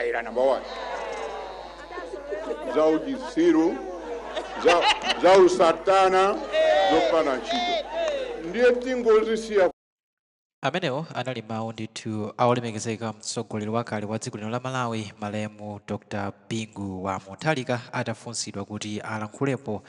Zitayira number one za uchitsiru, za usatana, zopanda ntchito, ndiye tingozisiya. Amenewo anali mawu ndithu awolemekezeka mtsogoleri wakale wa dziko lino la Malawi, malemu Dr Bingu wa Mutharika, atafunsidwa kuti alankhulepo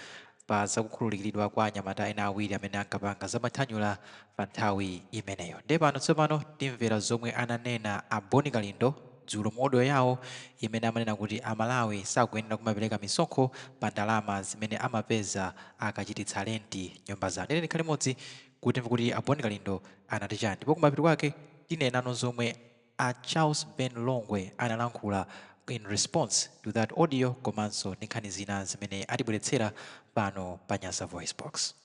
pa zakukhululukidwa kwa anyamata ena awiri amene ankapanga zamathanyula pa nthawi imeneyo. Ndiye pano tsopano timvera zomwe ananena a Boni Kalindo dzulo mu audio yawo imene amanena kuti Amalawi sakuyenera kumapereka misonkho pa ndalama zimene amapeza akachititsa rent nyumba zawo. Ndiye tikhale limodzi kuti timve kuti a Boni Kalindo anati chani, ndipo kumapeto kwake tinenano zomwe a Charles Ben Longwe analankhula in response to that audio, komanso ndi nkhani zina zimene atibweretsera pano pa Nyasa Voice Box.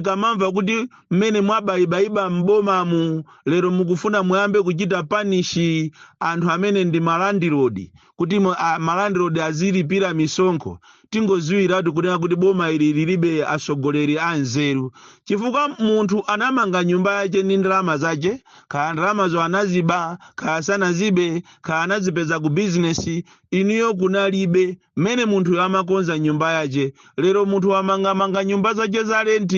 Kamamva kuti mmene mwabayibaiba m'bomamu, lero mukufuna muyambe kuchita punish anthu amene ndi ma landlord, kuti ma landlord azilipira misonkho, tingoziwiratu kunena kuti boma ili lilibe atsogoleri a nzeru, chifukwa munthu anamanga nyumba yace ndi ndalama zace, kaya ndalamazo anaziba, kaya sanazibe, kaya anazipeza ku bizinesi, inuyo kunalibe mmene munthu amakonza nyumba yace. Lero munthu amangamanga nyumba zace za rent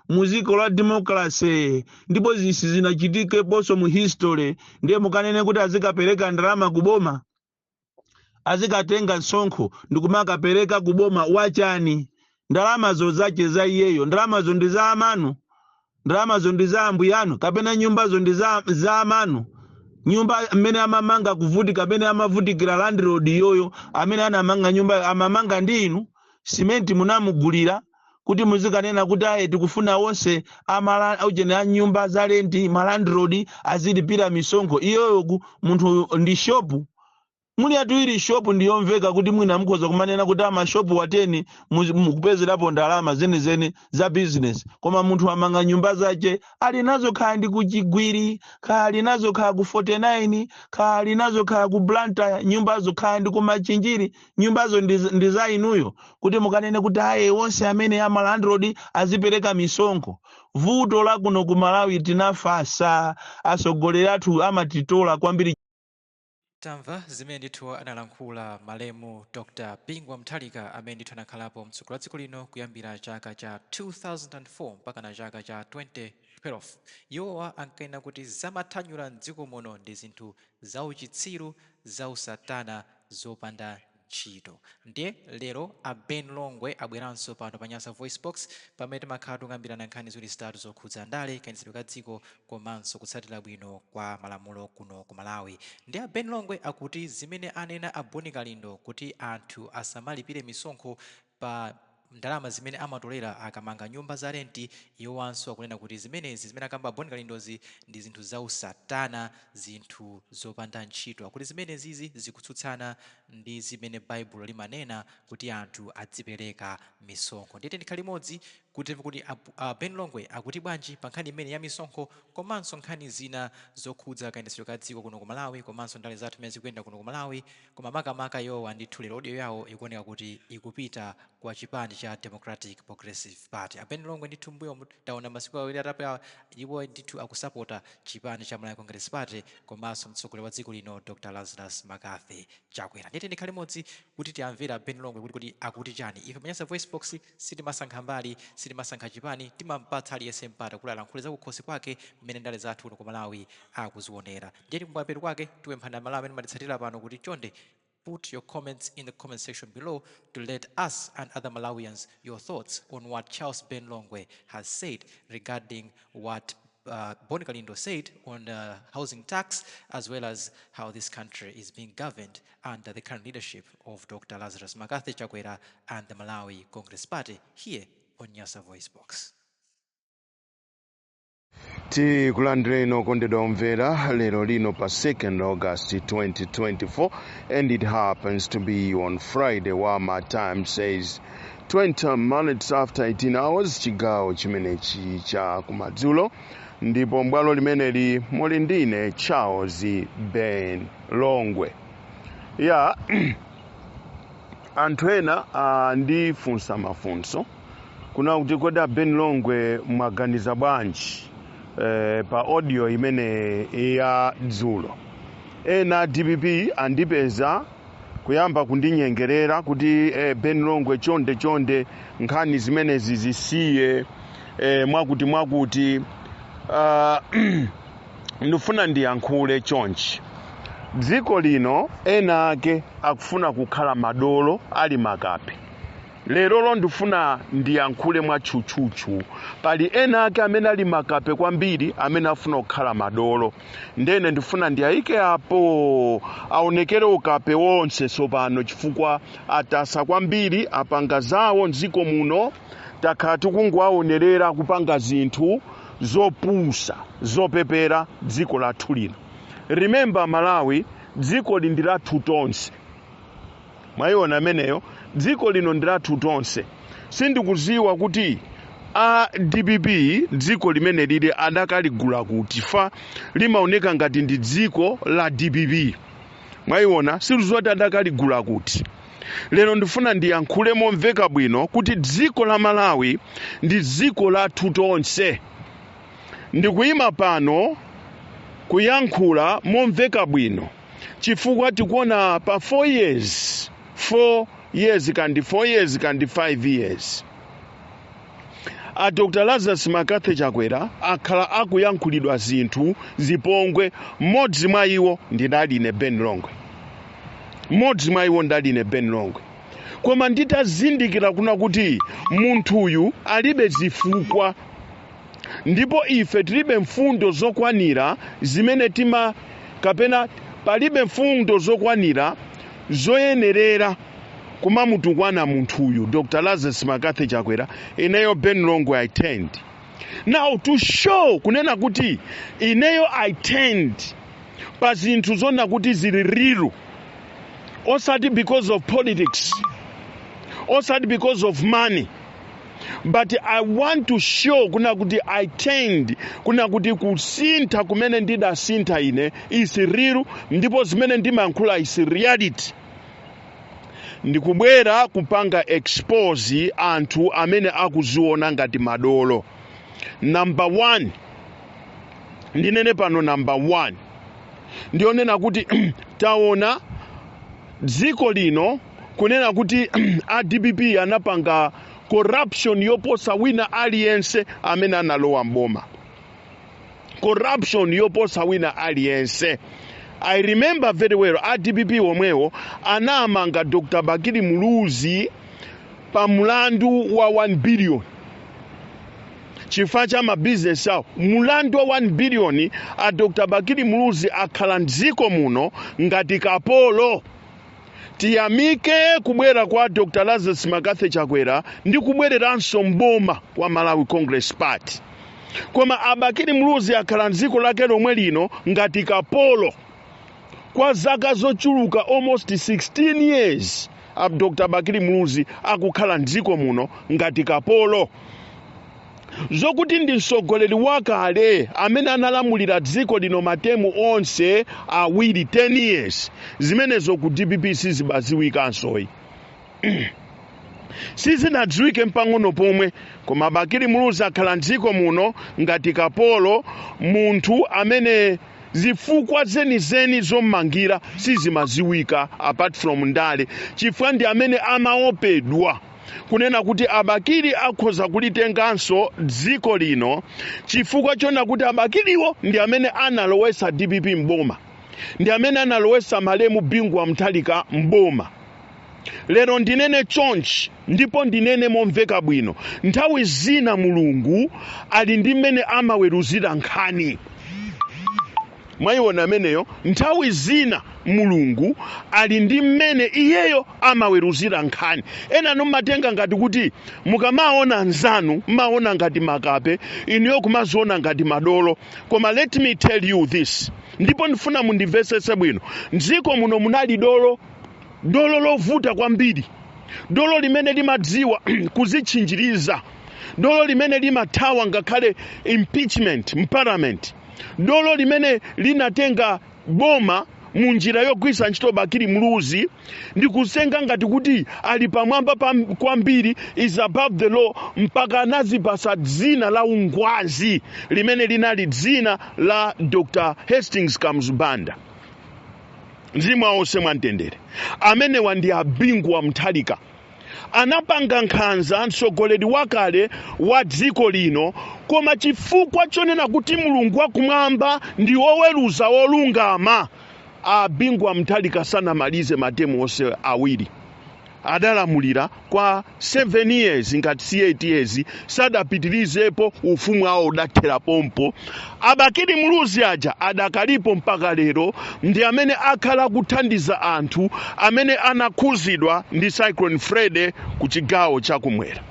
mu dziko la democracy, ndipo zisi zinachitikeponso mu history. Ndiye mukanene kuti azikapereka ndalama kuboma, azikatenga msonkho ndikumakapereka kuboma wachani? Ndalamazo zace za iyeyo? Ndalamazo ndi za amanu? Ndalamazo ndi za ambuyanu? Kapena nyumbazo ndi za amanu? Nyumba mmene amamanga kuvutika, amene amavutikira landlord yoyo amene anamanga nyumba, amamanga ndi inu? Simenti munamugulira kuti muzikanena kuti ayi, tikufuna onse amala ujene a nyumba za rent, ma landlord, azilipira misonkho. Iyoyo munthu ndi shopu muli atuwiri. Shopu ndiyomveka kuti mwina mukhoza kumanena kuti amashopu wateni mukupezerapo ndalama zenizeni za business, koma munthu amanga nyumba zace, ali nazo kaya ndi ku Chigwiri, kaya ali nazo kaya ku 49, kaya ali nazo kaya ku Blantyre, nyumbazo kaya ndi ku Machinjiri, nyumbazo ndi za inuyo kuti mukanene kuti aye, onse amene ama landlord azipereka misonkho? Vuto la kuno ku Malawi, tinafasa, atsogoleri athu amatitola kwambiri. Tamva zimene ndithu analankhula malemu Dr Bingu wa Mutharika, amene ndithu anakhalapo mtsogoleri wa dziko lino kuyambira chaka cha 2004 mpaka na chaka cha 2012. Iwowa ankanena kuti zamathanyula mdziko muno ndi zinthu zauchitsiru, zausatana, zopanda ntchito. Ndiye lero a Ben Longwe abweranso pano pa Nyasa Voice Box, pamene timakhala tikukambirana nkhani ziwiri zitatu zokhudza ndale, kayendetsedwe ka dziko komanso kutsatira bwino kwa malamulo kuno ku Malawi. Ndi a Ben Longwe akuti zimene anena a Boni Kalindo kuti anthu asamalipire misonkho pa ndalama zimene amatolera akamanga nyumba za rent, iwowanso akunena kuti zimenezi zimene akamba Boni Kalindozi ndi zinthu zausatana, zinthu zopanda ntchito. Akuti zimenezizi zikutsutsana ndi zimene Baibulo limanena kuti anthu adzipereka misonkho. Ndiyete ndikhale limodzi kuti timve kuti a Ben Longwe akuti bwanji pa nkhani imene ya misonkho komanso nkhani zina zokhudza kayendetsedwe ka dziko kuno ku Malawi komanso ndale zathu imene zikuyenda kuno ku Malawi. Koma makamaka iwowa ndithu lero audio yawo ikuoneka kuti ikupita kwa chipani cha Democratic Progressive Party. A Ben Longwe ndithu mbuyo taona masiku 2 atapita iwo ndithu akusapota chipani cha Malawi Congress Party komanso mtsogoleri wa dziko lino Dr Lazarus McCarthy Chakwera. Ndiyete ndikhale limodzi kuti tiamvera a Ben Longwe kuti akuti chani. Ife pa Nyasa Voice Box sitimasankha mbali, sitimasankha chipani, timampatsa aliyense mpata kuti alankhule za kukhosi kwake mmene ndale zathu kuno ku Malawi akuzionera. Ndiye kumapeto kwake tipemphana Malawi amene matitsatira pano kuti chonde, put your comments in the comment section below to let us and other Malawians your thoughts on what Charles Ben Longwe has said regarding what Boni Kalindo said on the housing tax, as well as how this country is being governed under the current leadership of Dr. Lazarus McCarthy Chakwera and the Malawi Congress Party, here on Nyasa Voice Box. Tikulandireni okondedwa omvera lero lino pa 2nd August 2024, and it happens to be on Friday, while my time says 20 minutes after 18 hours, chigawo chimenechi cha kumadzulo, ndipo mbwalo limeneli muli ndine Charles Ben Longwe. Ya, anthu ena andifunsa mafunso kuna kuti kodi a Ben Longwe mwaganiza bwanji pa audio imene ya dzulo? Ena DPP andipeza kuyamba kundinyengerera kuti Ben Longwe, chonde chonde, nkhani zimenezi zisiye, mwakuti mwakuti. Ndifuna ndiyankhule chonchi: dziko lino ena ake akufuna kukhala madolo ali makape. Lerolo ndifuna ndiyankhule mwatchutchutchu. Pali ena ake amene ali makape kwambiri amene afuna kukhala madolo. Ndene ndifuna ndiyayike apo aonekere ukape wonse tsopano, chifukwa atasa kwambiri, apanga zawo mdziko muno. Takhala tikungowaonerera kupanga zinthu zopusa, zopepera dziko lathu lino. Remember, Malawi, dziko li ndi lathu tonse. Mwayiona ameneyo? Dziko lino ndi lathu tonse. Sindikuziwa kuti a DPP dziko limene lili adakaligula kuti fa limaoneka ngati ndi dziko la DPP. Mwayiona? Sindikuziwa kuti adakaligula kuti. Lero ndifuna ndiyankhule momveka bwino kuti dziko la Malawi ndi dziko lathu tonse. Ndikuyima pano kuyankhula momveka bwino chifukwa tikuona pa 4 years, 4 years kandi 4 years kandi 5 years, a Dr Lazarus McCarthy Chakwera akhala akuyankhulidwa zinthu zipongwe. Mmodzi mwa iwo ndinali ine Ben Longwe. Mmodzi mwa iwo ndali ine Ben Longwe. Koma nditazindikira kuna kuti munthuyu alibe zifukwa ndipo ife tilibe mfundo zokwanira zimene tima kapena palibe mfundo zokwanira zoyenerera kumamutukwana munthuyu Dr Lazarus McCarthy Chakwera, ineyo Ben Longwe, I tend now to show kunena kuti ineyo I tend pa zinthu zona kuti zili real, osati because of politics, osati because of money, but I want to show kuna kuti I tend kuna kuti kusintha kumene ndidasintha ine is real, ndipo zimene ndimayankhula is reality. Ndikubwera kupanga expose anthu amene akuziona ngati madolo. Number one, ndinene pano, number one ndionena kuti taona dziko lino kunena kuti a DPP anapanga corruption yoposa wina aliyense amene analowa mboma, corruption yoposa wina aliyense. I remember very well, a DPP omwewo anamanga Dr Bakili Muluzi pa mulandu wa 1 billion chifukwa cha mabizinesi awo. Mulandu wa 1 billion, a Dr Bakili Muluzi akhala mdziko muno ngati kapolo. Tiyamike kubwera kwa Dr Lazarus McCarthy Chakwera ndi kubwereranso mboma kwa Malawi Congress Party, koma abakili Muluzi akhala mdziko lake lomwe lino ngati kapolo kwa zaka zochuluka, almost 16 years. A Dr Bakili Muluzi akukhala mdziko muno ngati kapolo. Zokuti ndi mtsogoleri wakale amene analamulira dziko lino ma term onse awiri, 10 years, zimenezo ku DPP sizimadziwikansoyi, sizinadziwike mpang'ono pomwe. Koma Bakili Muluzi akhala mdziko muno ngati kapolo, munthu amene zifukwa zenizeni zommangira sizimaziwika apart from ndale, chifukwa ndi amene amaopedwa kunena kuti abakili akhoza kulitenganso dziko lino, chifukwa chona kuti abakiliwo ndi amene analowesa DPP mboma, ndi amene analowesa malemu Bingu wa Mutharika mboma. Lero ndinene chonchi ndipo ndinene momveka bwino: nthawi zina Mulungu ali ndi mmene amaweruzira nkhani. Mwayiona ameneyo? Nthawi zina Mulungu ali ndi mmene iyeyo amaweruzira nkhani. Ena mumatenga ngati kuti mukamaona nzanu mmaona ngati makape, inuyo kumaziona ngati madolo. Koma let me tell you this, ndipo ndifuna mundimvesese bwino: mdziko muno munali dolo, dolo lovuta kwambiri, dolo limene limadziwa kuzitchinjiriza, dolo limene limathawa ngakhale impeachment m'parliament, dolo limene linatenga boma mu njira yogwiritsa ntchito Bakili Muluzi ndi kusenga ngati kuti ali pamwamba kwambiri, is above the law, mpaka anazipasa dzina la ungwazi limene linali dzina la Dr Hastings Kamuzu Banda. Mzimu wawo uuse mwamtendere. Amenewa ndi a Bingu wa Mutharika. Anapanga nkhanza mtsogoleri wakale wa dziko lino, koma chifukwa chonena kuti Mulungu wakumwamba ndi woweruza wolungama, a Bingu wa Mutharika sanamalize matemu onse awiri. Adalamulira kwa 7 years ngati si 8 years, sadapitirizepo, ufumu wawo udathera pompo. A Bakili Muluzi aja adakalipo mpaka lero, ndi amene akhala kuthandiza anthu amene anakhuzidwa ndi Cyclone Freddy ku chigawo chakumwera.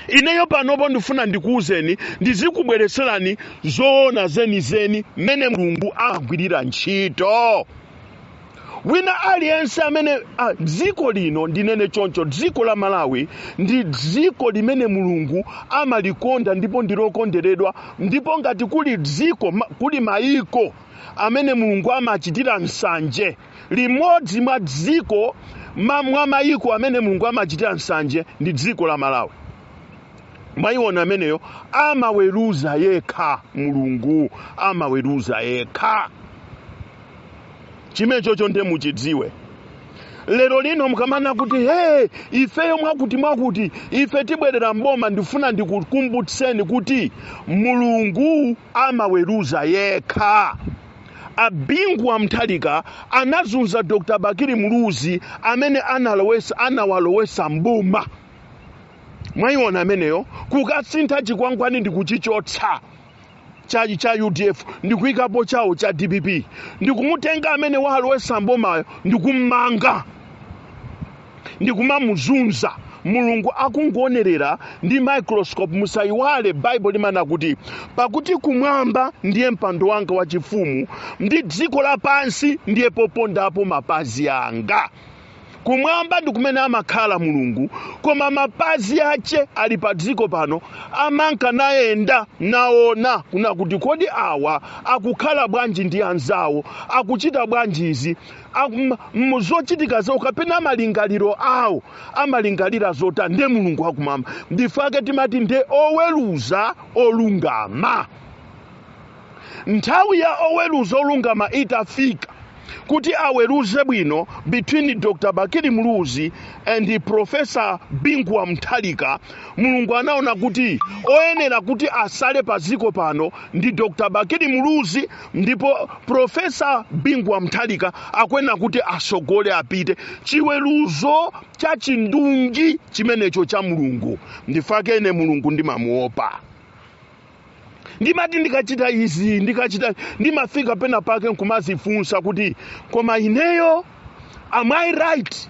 Ineyo panopo ndifuna ndikuwuzeni, ndizikubweretserani zoona zenizeni mmene Mulungu agwirira ntchito. Wina aliyense amene dziko lino, ndinene choncho, dziko la Malawi ndi dziko limene Mulungu amalikonda ndipo ndilokonderedwa. Ndipo ngati kuli dziko kuli mayiko amene Mulungu amachitira nsanje, limodzi mwa dziko mwa mayiko amene Mulungu amachitira nsanje ndi dziko la Malawi. Mwayiona ameneyo, amaweruza yekha Mulungu, amaweruza yekha. Chimene chocho nde muchidziwe. Lero lino mukamana kuti he, ifeyo mwakuti mwakuti, ife tibwerera mboma, ndifuna ndikukumbutseni kuti Mulungu amaweruza yekha. A Bingu wa Mutharika anazunza Dr Bakili Muluzi amene anawalowesa mboma. Mwayiona ameneyo, kukasintha chikwangwani ndikuchichotsa cha UDF ndikuyikapo chawo cha DPP, ndikumutenga amene walowesa mbomayo ndikummanga ndikumamuzunza. Mulungu akungonerera ndi microscope. Musayiwale Baibulo limana kuti, pakuti kumwamba ndiye mpando wanga wachifumu, ndi dziko lapansi ndiye popondapo mapazi anga. Kumwamba ndi kumene amakhala Mulungu, koma mapazi ache ali pa dziko pano, amanka nayenda naona kuna kuti kodi awa akukhala bwanji ndi anzawo, akuchita bwanji izi, zochitika zawo kapena malingaliro awo amalingalira zotani. Ndiye Mulungu wakumwamba, ndifake timati ndiye oweruza olungama. Nthawi ya oweruza olungama itafika kuti aweruze bwino between Dr Bakili Muluzi and Professor Bingu wa Mutharika, Mulungu anaona kuti oyenera kuti asale pa dziko pano ndi Dr Bakili Muluzi, ndipo Professor Bingu wa Mutharika akuyenera kuti asogole apite. Chiweruzo cha chindunji chimenecho cha Mulungu. Ndifake ine Mulungu ndimamuopa. Ndimati ndikachita izi, ndikachita, ndimafika pena pake nkumazifunsa kuti koma ineyo am I right?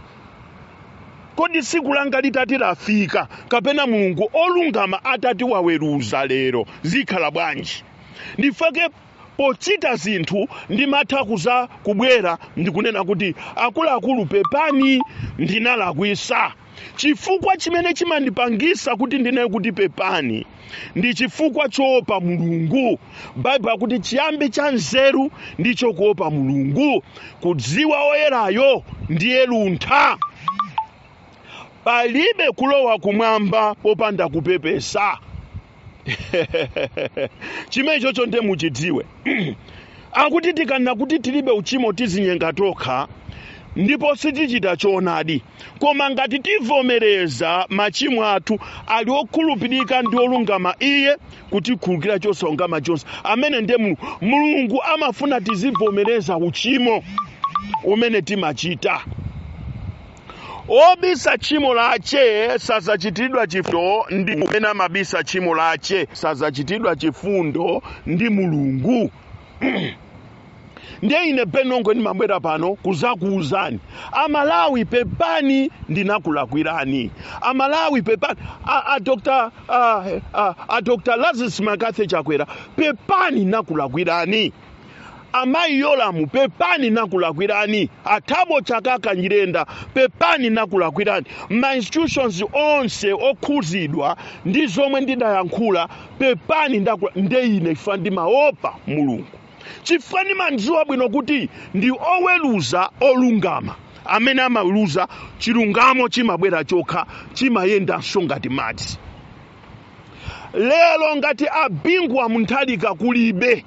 Kodi tsiku langa litati lafika, kapena Mulungu olungama atati waweruza lero, zikhala bwanji? Ndifake pochita zinthu ndimatha kuza kubwera ndikunena kuti akuluakulu, pepani, ndinalakwisa. Chifukwa chimene chimandipangisa kuti ndinene kuti pepani ndi chifukwa choopa Mulungu. Baibulo akuti chiyambi cha nzeru ndicho kuopa Mulungu, kudziwa oyerayo ndiye luntha. Palibe kulowa kumwamba popanda kupepesa. Chimene chocho ndiye muchidziwe. Akuti tikanena kuti tilibe uchimo, tizinyenga tokha ndipo sitichita choonadi. Koma ngati tivomereza machimo athu, ali okhulupirika ndi olungama iye kutikhululukira chosalungama chonse. Amene ndiye Mulungu. Mulungu amafuna tizivomereza uchimo umene timachita. Obisa tchimo lache sazachitidwa chifundo ndi amene amabisa tchimo lache sazachitidwa chifundo ndi Mulungu. Ndiye ine Ben Longwe ndimabwera pano kuzakuuzani Amalawi, pepani, ndinakulakwirani. Amalawi, pepani. A Dr Lazarus McCarthy Chakwera, pepani, ndinakulakwirani. Amayi Yolamu, pepani, nakulakwirani. Athabo Chakaka Nyirenda, pepani, nakulakwirani. Ma institutions onse okhuzidwa ndi zomwe ndidayankhula, pepani, ndakula. Nde ine chifukwa ndimaopa Mulungu, chifukwa ndimadziwa bwino kuti ndi oweruza olungama amene amaweruza chilungamo, chimabwera chokha, chimayendanso ngati madzi. Lero ngati a Bingu wa Mutharika kulibe,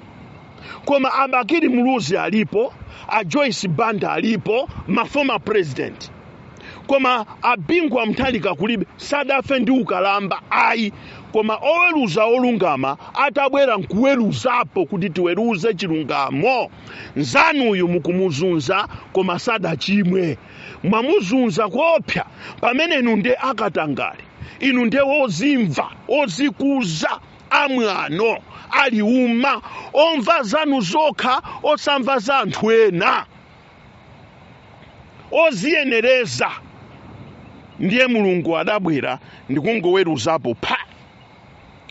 koma a Bakili Muluzi alipo, A Joyce Banda alipo, ma former president, koma a Bingu wa Mutharika kulibe. Sadafe ndi ukalamba ayi, koma oweruza olungama atabwera nkuweruzapo kuti tiweruze chilungamo, nzanuyu mukumuzunza koma sadachimwe. Mwamuzunza kuopsa pamene inu nde akatangale, inu nde ozimva, ozikuza, amwano, aliuma, omva zanu zokha, osamva za anthu ena, oziyenereza. Ndiye Mulungu adabwera ndikungoweruzapo pha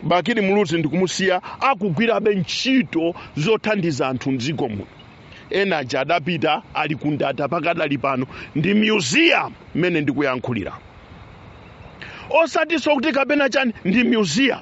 Bakili Muluzi ndikumusiya akugwirabe ntchito zothandiza anthu mdziko muno. Ena aja adapita, ali kundata pakadali pano, ndi museum mmene ndikuyankhulira, osatinso kuti kapena chani, ndi museum.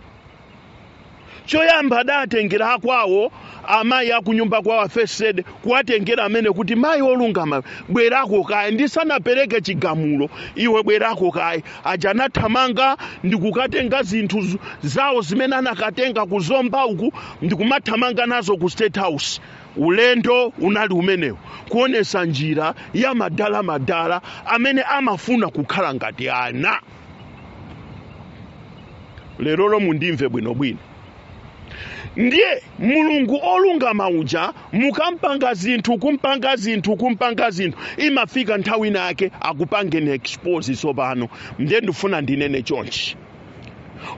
Choyamba adatengera akwawo, amayi akunyumba kwawo, afesede kuwatengera amene kuti, "Mayi olungama, bwerako kaye, ndisanapereke chigamulo, iwe bwerako kaye." Aja anathamanga ndikukatenga zinthu zawo zimene anakatenga kuzomba uku ndikumathamanga nazo ku State House. Ulendo unali umenewo, kuonesa njira ya madala madala amene amafuna kukhala ngati ana. Lerolo mundimve bwinobwino. Ndiye Mulungu olungama uja, mukampanga zinthu, kumpanga zinthu, kumpanga zinthu, imafika nthawi inake akupangeni expose. Tsopano ndiye ndifuna ndinene chonchi: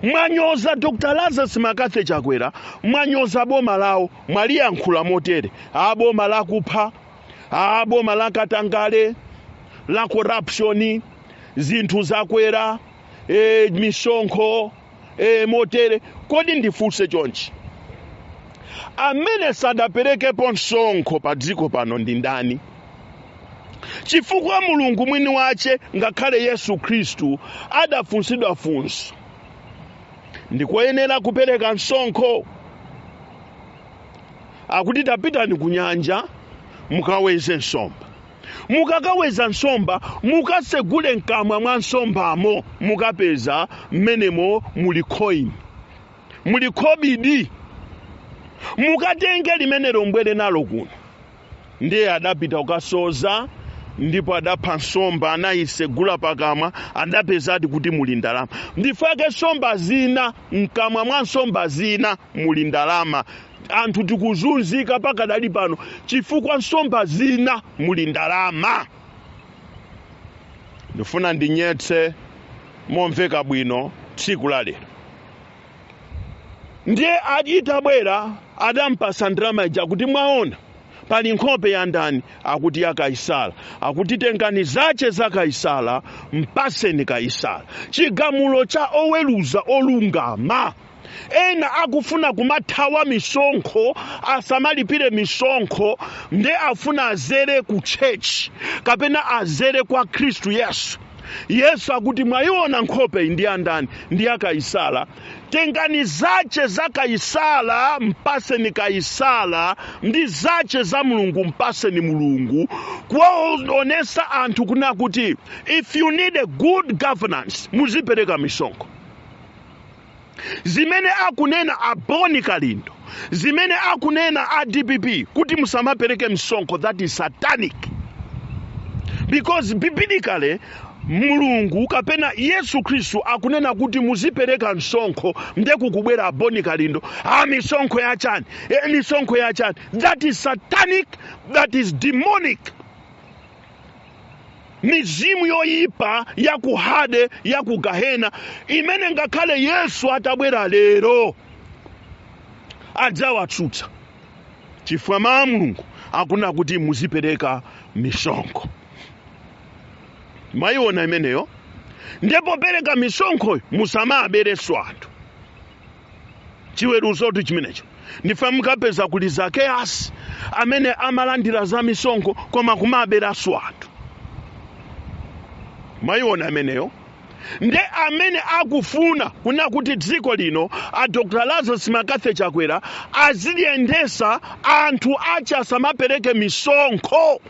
mwanyoza Dr Lazarus McCarthy Chakwera, mwanyoza boma lawo, mwaliyankhula motere: a boma lakupha, a boma lakatangale, la corruption, zinthu zakwera, misonkho, motere. Kodi ndifunse chonchi: amene sadaperekepo msonkho pa dziko pano ndi ndani? Chifukwa Mulungu mwini wache, ngakhale Yesu Khristu adafunsidwa funso, "Ndikoyenera kupereka msonkho?" Akuti, "Tapitani ku nyanja mukaweze nsomba. Mukakaweza nsomba, mukasegule mkamwa mwa nsombamo, mukapeza mmenemo muli coin, muli khobidi. Mukatenge limenelo, mbwere nalo kuno." Ndiye adapita kukasoza ndipo adapha nsomba, anayisegula pakamwa, adapezadi kuti muli ndalama. Ndifake nsomba zina, mkamwa mwa nsomba zina muli ndalama. Anthu tikuzunzika pakadali pano chifukwa nsomba zina muli ndalama. Ndifuna ndinyetse momveka bwino tsiku la lero. Ndiye itabwera, adampasa ndalama ija kuti, "Mwaona pali nkhope ya ndani?" Akuti, "Ya Kaisala." Akuti, "Tengani zache za Kaisala, mpaseni Kaisala." Chigamulo cha oweruza olungama. Ena akufuna kumathawa misonkho, asamalipire misonkho, nde afuna azere ku church kapena azere kwa Khristu Yesu. Yesu akuti, "Mwayiona nkhope iyi ndi ya ndani? Ndi ya Kaisala. Tengani zache za Kaisala, mpaseni Kaisala, ndi zache za Mulungu mpaseni Mulungu." Kuwaonesa anthu kuna kuti if you need a good governance, muzipereka misonkho. Zimene akunena a Boni Kalindo, zimene akunena a DPP kuti musamapereke msonkho, that is satanic, because biblically Mulungu kapena Yesu Khristu akunena kuti muzipereka msonkho. Ndekukubwera a Boni Kalindo, "A misonkho yachani? Misonkho yachani?" That is satanic, that is demonic, mizimu yoyipa ya ku Hade, ya ku Gahena, imene ngakhale Yesu atabwera lero adzawatsutsa, chifukwa mawu a Mulungu akunena kuti muzipereka misonkho. Mwayiona imeneyo? Ndipo pereka misonkhoyo, musamaberenso anthu. Chiweruzotu chimenecho. Ndife mukapeza kuli Zakeyasi amene amalandira za misonkho koma kumaberanso anthu. Mwayiona imeneyo? Nde amene akufuna kuna kuti dziko lino a Dr Lazarus McCarthy Chakwera aziliyendesa, anthu ache asamapereke misonkho,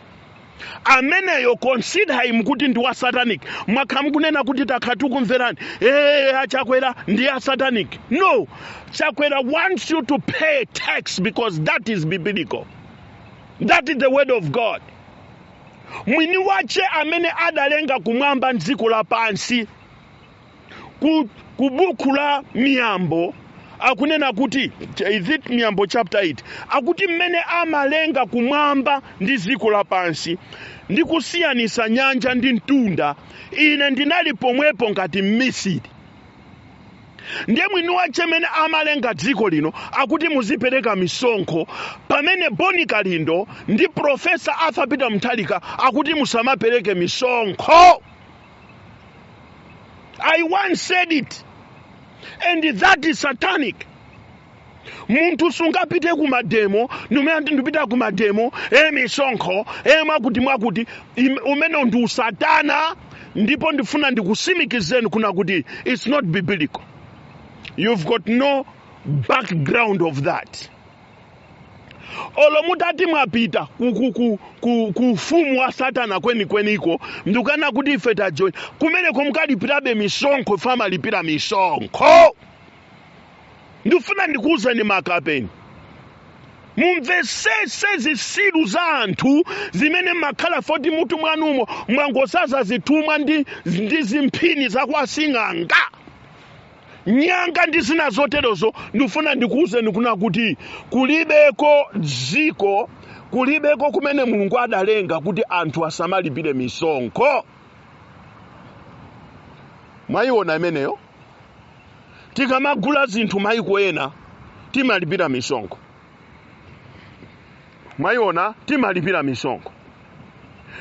ameneyo consider him kuti ndi wa satanic. Mwakhala mukunena kuti takhala tikumverani, aChakwera ndi a satanic. No, Chakwera wants you to pay tax because that is biblical. That is the word of God. Mwini wache amene adalenga kumwamba ndi dziko lapansi, ku buku la Miyambo akunena kuti, is it Miyambo chapter 8, akuti mmene amalenga kumwamba ndi dziko lapansi ndi kusiyanisa nyanja ndi mtunda, ine ndinali pomwepo ngati mmisiri. Ndiye mwini wache amene amalenga dziko lino akuti muzipereka misonkho, pamene Boni Kalindo ndi Professor Arthur Peter Mutharika akuti musamapereke misonkho. I once said it, and that is satanic. Munthu sungapite kumademo numene ndipita kumademo, misonkho, mwakuti mwakuti. Umene ndi usatana. Ndipo ndifuna ndikusimikizeni kuna kuti it's not biblical. You've got no background of that. Olo mutati mwapita ku ufumu wa satana kwenikweniko, ndikana kuti ife tajoin kumeneko, mukalipirabe misonkho. Ife amalipira misonkho. Ndifuna ndikuwuzeni makapeni, mumvesese, zisilu za anthu zimene mmakhala foti mutu mwanumo mwangosaza zithumwa ndi zimphini zakwasing'anga, nyanga ndi zina zoterozo. Ndifuna ndikuwuzeni kuna kuti kulibeko dziko, kulibeko kumene Mulungu adalenga kuti anthu asamalipire misonkho. Mwayiona imeneyo? Tikamagula zinthu maiko ena timalipira misonkho. Mwayiona? Timalipira misonkho.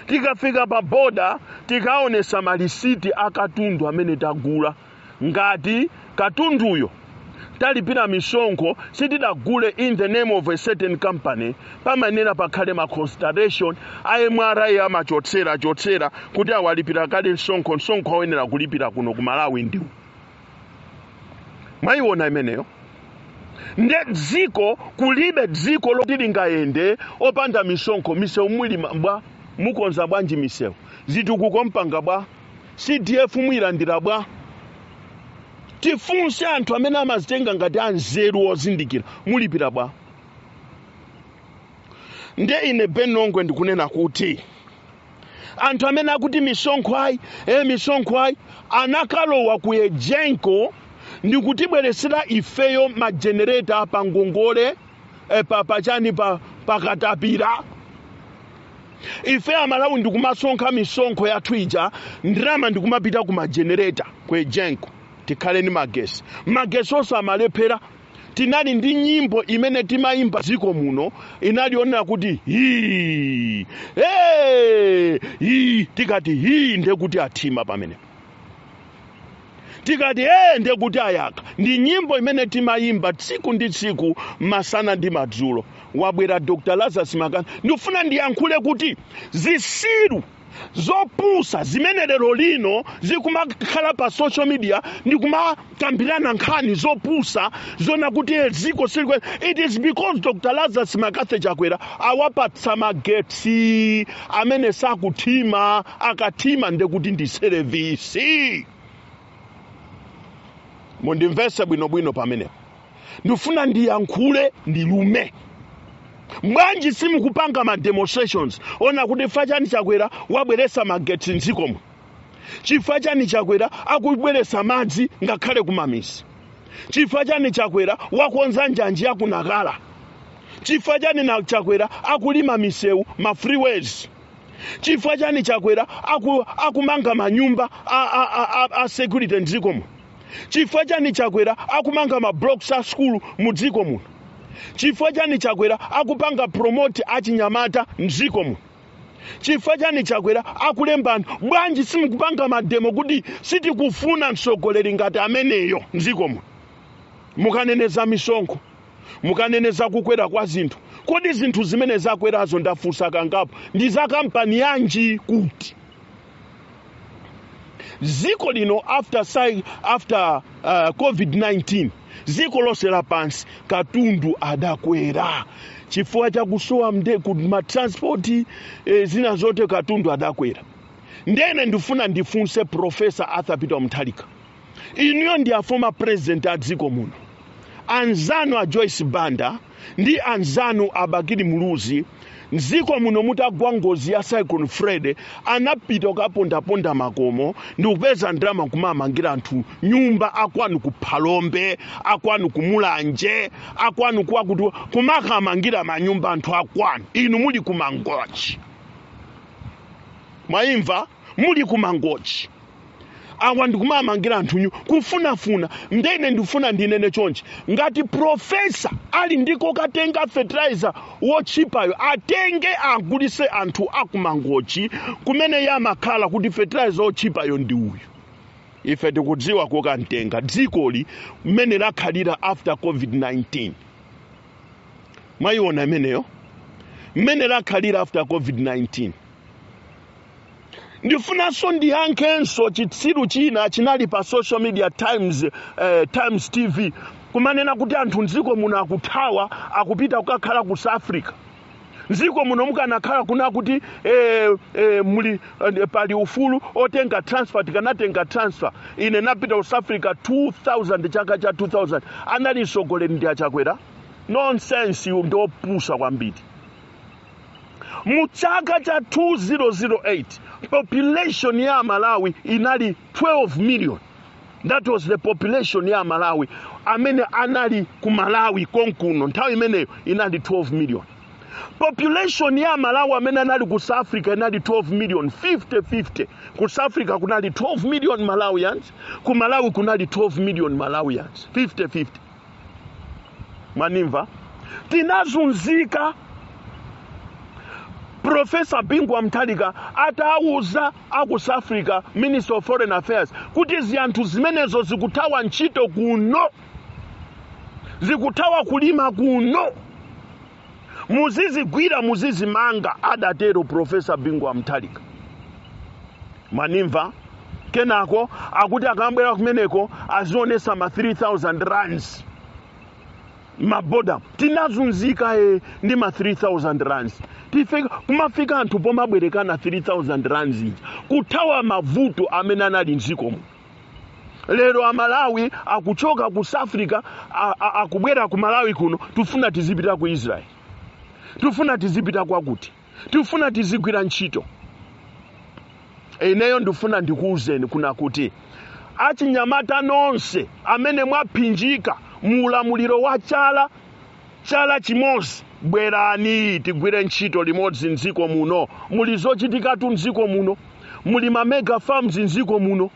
Tikafika pa boda tikaonesa malisiti a katundu amene tagula. Ngati katunduyo talipira misonkho, sitidagule in the name of a certain company, pamayenera pakhale ma consideration a MRA, amachotsera chotsera kuti awalipira kale msonkho, msonkho ayenera kulipira kuno ku Malawi ndiwo. Mwayiona imeneyo? Nde dziko, kulibe dziko loti lingayende opanda misonkho. Misewu muli bwa? Mukonza bwanji misewu? Zitukuko mpanga bwa? CDF muyilandira bwa? Tifunse anthu amene amazitenga ngati anzeru ozindikira, mulipira bwa? Nde ine Ben Longwe ndikunena kuti anthu amene akuti misonkho ayi, misonkho ayi, anakalowa ku EGENCO ndikutibweresera ifeyo majenereta pa ngongole, pa pachani, pa pakatapira. Ife Amalawi ndikumasonkha misonkho yathu ija, ndalama ndikumapita ku majenereta ku EGENCO, tikhale ni magesi. Magesi onse amalephera. Tinali ndi nyimbo imene timayimba dziko muno, inali yonena kuti hi hey, hi. Tikati hi ndekuti athima pamene, tikati e ndekuti ayaka. Ndi nyimbo imene timayimba tsiku ndi tsiku, masana ndi madzulo. Wabwera Dr Lazarus McCarthy. Ndifuna ndiyankhule kuti zisilu zopusa zimene lero lino zikumakhala pa social media ndikumakambirana nkhani zopusa zona kuti dziko silikwe, it is because Dr Lazarus McCarthy Chakwera awapatsa magetsi amene sakuthima. Akathima ndekuti ndi service. Mundimvese bwinobwino pamenepo. Ndifuna ndiyankhule ndilume. Bwanji simukupanga ma demonstrations ona kuti chifukwa chani Chakwera wabweresa magetsi mdzikomo? Chifukwa chani Chakwera akubweresa madzi ngakhale kumamisi? Chifukwa chani Chakwera wakonza njanji yakunakala? Chifukwa chani na Chakwera akulima misewu, ma freeways? Chifukwa chani Chakwera akumanga manyumba a security mdzikomo? Chifukwa chani Chakwera akumanga ma blocks a skulu mu dziko muno? Chifukwa chani Chakwera akupanga promote achinyamata mdziko muno? Chifukwa chani Chakwera akulemba anthu? Bwanji simukupanga mademo kuti sitikufuna mtsogoleri ngati ameneyo mdziko muno? Mukaneneza misonkho, mukaneneza kukwera kwa zinthu. Kodi zinthu zimene zakwerazo, ndafunsa kangapo, ndi za kampani yanji? Kuti dziko lino after COVID-19, dziko lonse lapansi katundu adakwera chifukwa chakusowa mde ku matransport, zina zote, katundu adakwera. Ndene ndifuna ndifunse Professor Arthur Peter Mutharika, inuyo ndi a former president a dziko muno. Anzanu a Joyce Banda ndi anzanu a Bakili Muluzi Mdziko muno mutagwa ngozi ya Cyclone Freddy, anapita kukapondaponda makomo ndikupeza ndalama kumamangira anthu nyumba, akwanu ku Phalombe, akwanu ku Mulanje, akwanu kwakuti, kumakamangira manyumba anthu akwanu. Inu muli ku Mangochi, mwayimva? Muli ku Mangochi, awa ndikumamangira anthu kufunafuna. Ndene ndifuna ndinene chonchi: ngati professor ali ndiko katenga fertilizer wotchipayo, atenge agulise anthu akumangochi kumene yamakhala, kuti fertilizer wotchipayo ndi uyu. Ife tikudziwa kokamtenga. Dzikoli mmene lakhalira after COVID-19, mwayiona imeneyo, mmene lakhalira after COVID-19. Ndifunanso ndiyankhenso chitsiru china chinali pa social media, Times TV, kumanena kuti anthu mdziko muno akuthawa, akupita kukakhala ku South Africa. Mdziko muno mukanakhala kuna kuti muli pali ufulu otenga transfer, tikanatenga transfer. Ine napita ku South Africa 2000, chaka cha 2000, anali mtsogoleri ndi Achakwera. Nonsense, ndiopusa kwambiri. Mu chaka cha 2008 population ya Malawi inali 12 million. That was the population ya Malawi amene anali ku Malawi konkuno. Nthawi imeneyo inali 12 million. Population ya Malawi amene anali ku South Africa inali 12 million, 50-50. Ku South Africa kunali 12 million Malawians, ku Malawi kunali 12 million Malawians, 50-50. Mwanimva? Tinazunzika. Professor Bingu Mutharika atawuza aku South Africa, Minister of Foreign Affairs, kuti ziyanthu zimenezo zikuthawa ntchito kuno, zikuthawa kulima kuno, muzizigwira, muzizimanga, adatero Professor Bingu Mutharika. Mwanimva? Kenako akuti akambwera kumeneko azionesa ma 3000 rands maboda. Tinazunzika ndi ma 3000 rands. Tifika kumafika anthu pomabwerekana 3000 rands ija, kuthawa mavuto amene anali mdzikomo. Lero Amalawi akuchoka ku South Africa, akubwera ku Malawi kuno. Tifuna tizipita ku Israel, tifuna tizipita kwakuti, tifuna tizigwira ntchito. Ineyo ndifuna ndikuwuzeni kuna kuti achinyamata nonse amene mwaphinjika mu ulamuliro wa chala chimodzi, bwerani tigwire ntchito limodzi mdziko muno. Muli zochitikatu mdziko muno, muli ma mega farms mdziko muno.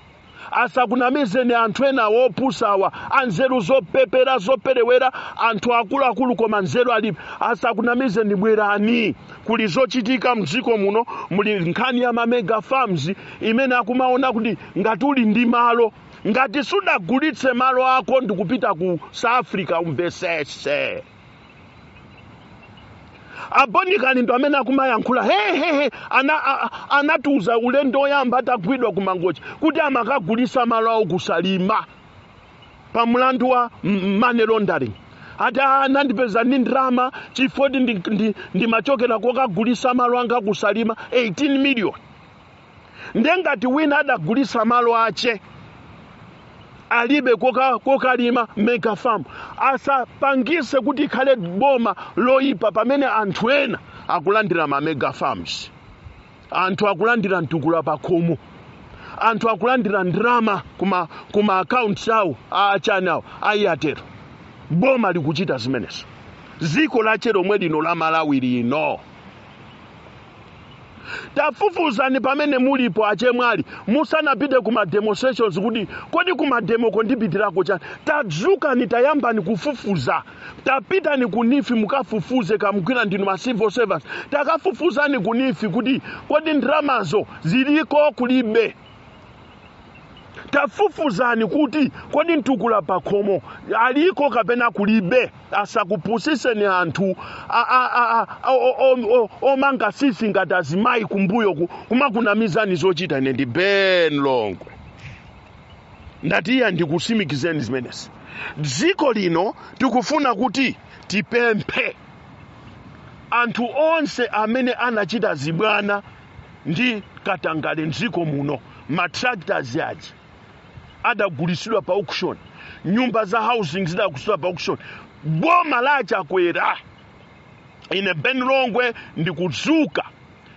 Asakunamizeni anthu ena wopusawa, anzeru zopepera, zoperewera, anthu akuluakulu koma nzeru alibe. Asakunamizeni, bwerani, kuli zochitika mdziko muno. Muli nkhani ya ma mega farms imene akumaona kuti ngati uli ndi malo, ngati sudagulitse malo ako ndikupita ku South Africa, umvesese, abonikani ndo amene akumayankhula hehehe. Anatiuza ulendo oyamba atagwidwa ku Mangochi kuti amakagulisa malo awo kusalima pa mlandu wa money laundering. Ati anandipeza ndi ndrama chifoti ndimachokera kokagulisa malo anga kusalima, 18 million. Ndengati wina adagulisa malo ache, alibe kokalima mega farm, asapangise kuti ikhale boma loyipa pamene anthu ena akulandira ma mega farms, anthu akulandira mtukula pakhomo, anthu akulandira ndrama kuma accounts awo achani awo aiyatero. Boma likuchita zimenezo, dziko lache lomwe lino la Malawi lino. Tafufuzani pamene mulipo, achemwali, musanapite kuma demonstrations, kuti kodi kuma demo kondipitirako chani? Tadzukani, tayambani kufufuza. Tapitani ku NEEF mukafufuze. Kamugwira ndinu ma civil servants, takafufuzani ku NEEF kuti kodi ndramazo ziliko, kulibe. Tafufuzani kuti kodi mtukula pakhomo aliko kapena kulibe. Asakupusiseni anthu omanga sisi ngati azimayi kumbuyo kumakunamizani zochita. Ine ndi Ben Longwe, ndatiya ndikusimikizeni zimenezi. Dziko lino tikufuna kuti tipemphe anthu onse amene anachita zibwana ndi katangale mdziko muno. Ma tractors aja adagulisidwa pa auction, nyumba za housing zidagulisidwa pa auction. Boma la Chakwera Ine Ben Longwe ndikudzuka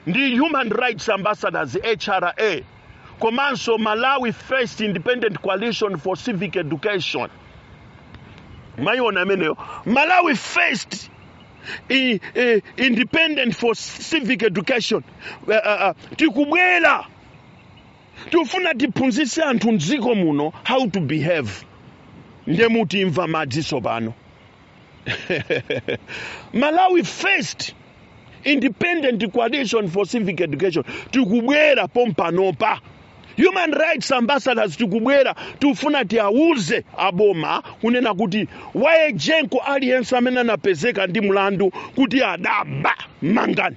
ndi Human Rights Ambassadors, HRA, komanso Malawi First Independent Coalition for Civic Education. Mwayiona ameneyo, Malawi First Independent for Civic Education. Tikubwera, tikufuna tiphunzitse anthu mdziko muno how to behave. Ndiye mutimva madziso pano. Malawi First Independent Coalition for Civic Education tikubwera pompanopa. Human Rights Ambassadors tikubwera, tikufuna tiawuze aboma kunena kuti wa EGENCO aliyense amene anapezeka ndi mlandu kuti adaba, mangani.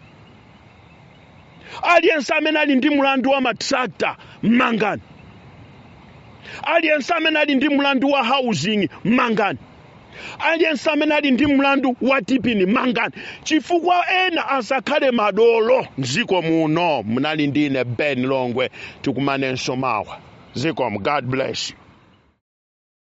Aliyense amene ali ndi mlandu wa matractor, mangani. Aliyense amene ali ndi mlandu wa housing, mangani. Aliyense amene ali ndi mlandu wa TPIN, mangani, chifukwa ena asakhale madolo mdziko muno. Munali ndine Ben Longwe, tikumanenso mawa. Zikomo, God bless you.